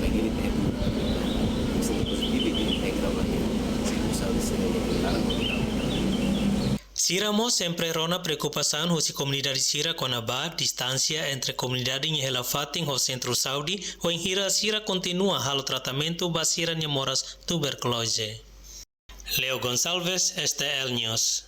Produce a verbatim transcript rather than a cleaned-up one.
Bagi di tempu, bisa positivu di integra ba iha sentru saúde sira-ne'e, laran komunidade. Sira mós sempre rona preokupasaun husi komunidade sira kona-ba distánsia entre komunidade nia hela fatin ho sentru saúde, wainhira sira kontinua halo tratamentu ba sira-nia moras tuberkuloze. Leo Gonçalves, S T L News.